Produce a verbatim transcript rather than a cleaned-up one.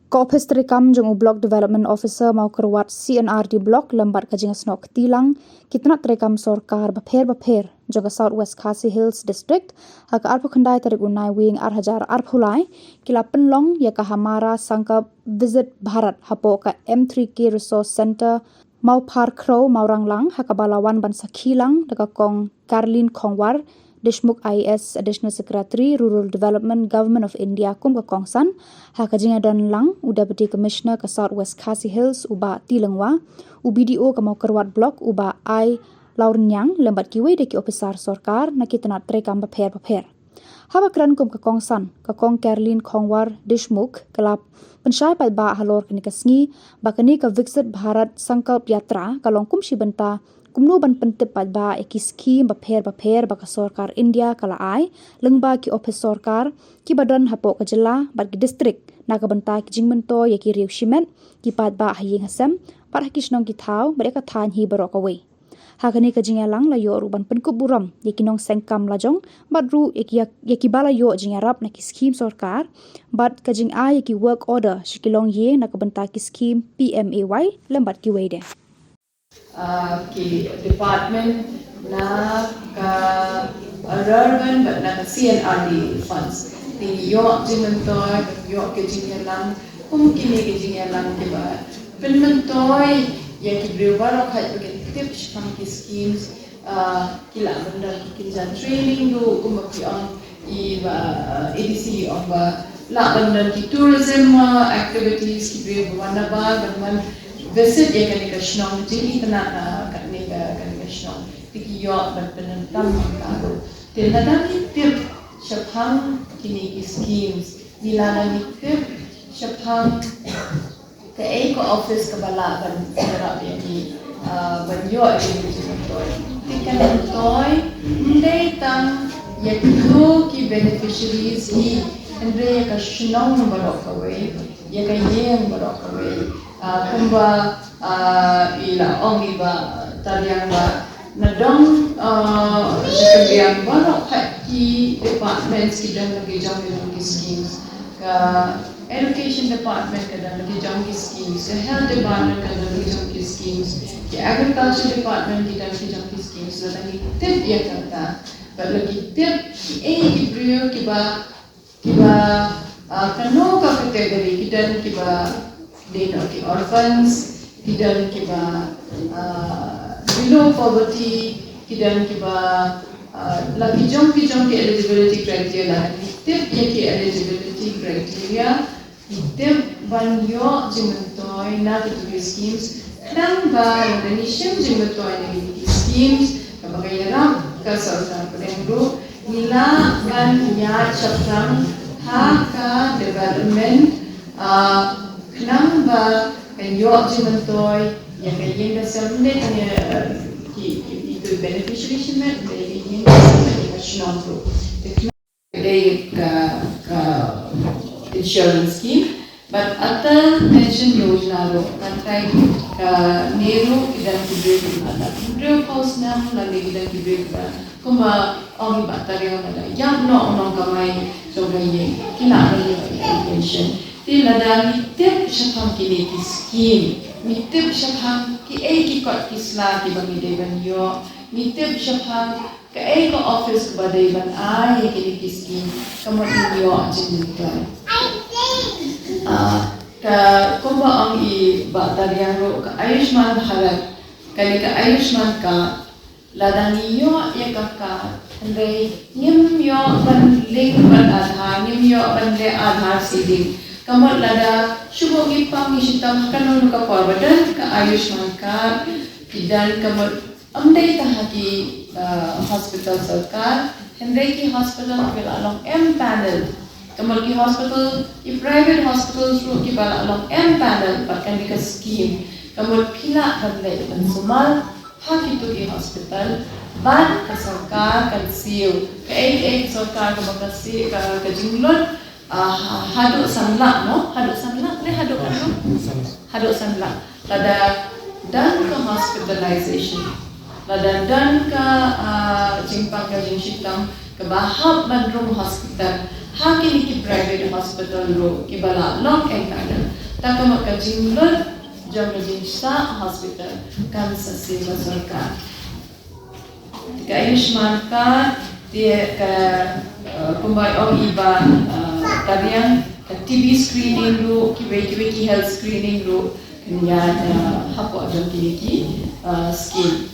Ka ophis treikam jong u Block Development Officer Mawkyrwat C and R D Block lem bad ka jingsnoh kti lang ki tnat treikam sorkar bapher bapher jong ka South West Khasi Hills District ha ka arphew khyndai tarik u Naiwieng ar hajar arphew lai ki la pynlong ïa ka Hamara Sankalp Viksit Bharat hapoh ka M three K Resource Centre Mawphar Khrew Mawranglang ha kaba la wan ban sakhi lang da ka Kong Carlin Khongwar Deshmukh I A S, Additional Secretary, Rural Development, Government of India, kum ka kongsan. Ha ka jingïadon lang u Deputy Commissioner ka South West Khasi Hills u Bah T Lyngwa, u B D O ka Mawkyrwat Block u Bah I Lawrniang lem bad kiwei de ki ophisar sorkar na ki tnat treikam bapher bapher. Haba kren kum ka kongsan, ka Kong Carlin Khongwar Deshmukh ka la pynshai paidbah halor kane ka sngi ba kane ka Viksit Bharat Sankalp Yatra ka long kum shi bynta kumno ban pyntip paidbah ïa ki skhim bapher bapher ba ka sorkar India ka la ai lyngba ki ophis sorkar kiba don hapoh ka jylla bad ki district na ka bynta ki jingmyntoi ïa ki riew shimet, ki paidbah ha ïing ha sem bad ha ki shnong ki thaw bad ïa ka thaiñ hi baroh kawei. Ha kane ka jingïalang la ïoh ruh ban pynkup burom ïa ki nongseng kam lajong bad ruh ïa ki, ïa kiba la ïoh jingïarap na ki skhim sorkar bad ka jingai ïa ki work order sha ki longïing na ka bynta ki skhim P M A Y lem bad kiwei de. Ah, ki department na ka urban bad na ka C and R D funds. Te ïoh jingmyntoi, ïoh ka jingïalang kum kine ki jingïalang kiba pynmyntoi ïa ki briew baroh kawei ba kin tip shaphang ki schemes, ah, ki lah ban don ki kynja training ruh kumba ki ong i ba, ah, A D C i ong ba lah ban don ki tourism, ah, activities ki briew ba wan nabar ban wan visit ïa kane ka shnong jingitynnad, ah, kane ka, kane ka shnong. Te ki ïoh ban pyndonkam ïa ka ruh. Te lada ngi tip shaphang kine ki schemes, ngi lada ngi tip shaphang kaei ka office kaba lah ban ïarap ïa ngi, ah, ban ïoh ïa kine ki jingmyntoi. Te kan myntoi ym dei tang ïa kito ki beneficiaries hi, hynrei ïa ka shnong baroh kawei, ïa ka ïing baroh kawei. Ah, kumba, ah, i la ong i Bah Tariang ba na dong, ah, secondary baroh kawei ki departments ki don la ki jong ki jong ki schemes. Ka education department ka don la ki jong ki schemes, ka health department ka don la ki jong ki schemes, ki agriculture department ki don la ki jong ki schemes. Lada ngi tip ïa kata, bad la ngi tip kiei ki briew kiba, kiba, ah, kano ka category, ki don kiba dei noh ki orphans, ki don kiba, ah, below poverty, ki don kiba, ah, la ki jong ki jong ki eligibility criteria, la ngi tip ïa ki eligibility criteria, ngi tip ban ïoh jingmyntoi na kito ki schemes. Khnang ba lada ngi shim jingmyntoi na kito ki schemes, kaba ka ïarap ka sorkar pdeng ruh, ngi lah ban ïaid shaphrang ha ka development, ah, khnang ba kan ïoh jingmyntoi ïa ka ïing ka sem, ym dei tang ïa, eh, ki, ki, ki beneficiary shimet, ym dei ïa ka ïing ka sem, ïa ka shnong ruh. Te dei ka, ka insurance scheme. Bad Atal Pension Yojana ruh, nga tharai kane ruh ki don ki briew kiba la hynriewphew snem, lane ki don ki briew kiba, kumba ong i Bah Tariang, lada ïap noh u nongkamai jong ka ïing, ki lah ban ïoh ïa ka pension. Te lada ngi tip shaphang kine ki scheme, ngi tip shaphang kiei ki kot ki sla kiba ngi dei ban ïoh, ngi tip shaphang kaei ka office kaba dei ban ai ïa kine ki scheme, ka mut ngin ïoh jingmyntoi. Ah, ka, kumba ong i Bah Tariang ruh, ka Ayushman Bharat, kane ka Ayushman card, lada ngi ïoh ïa ka card, hynrei ngim ïoh ban link bad Aadhaar, ngim ïoh ban leh Aadhaar seeding. Ka mut lada shu ngi pang ngi shitom ha kano kano ka por ba don ka Ayushman card, ki don, ka mut ym dei tang ha ki, ah, hospital sorkar, hynrei ki hospital kiba la long empanel. Ka mut ki hospital, ki private hospitals ruh kiba la long empanel bad kane ka scheme. Ka mut phi lah ban leit ban sumar ha kito ki hospital bad ka sorkar kan siew. Kaei kaei ka sorkar kaba ka siew, ka, ka jinglut, ah, ha-, haduh san lak, no? Haduh san lak, ne haduh katno? Haduh san lak. Lada don ka hospitalization, lada don ka, ah, jingpang ka jingshitom kaba hap ban rung hospital ha kine ki private hospital ruh kiba la long empanel, Te ka mut ka jinglut jong ka jingshah hospital kam sa siew ka sorkar. Ka Ayushman card te ka, uh, kumba ong i Bah, uh, Tariang, ka T B screening ruh, kiwei kiwei ki health screening ruh kan ïaid, uh, hapoh jong kine ki, uh, scheme.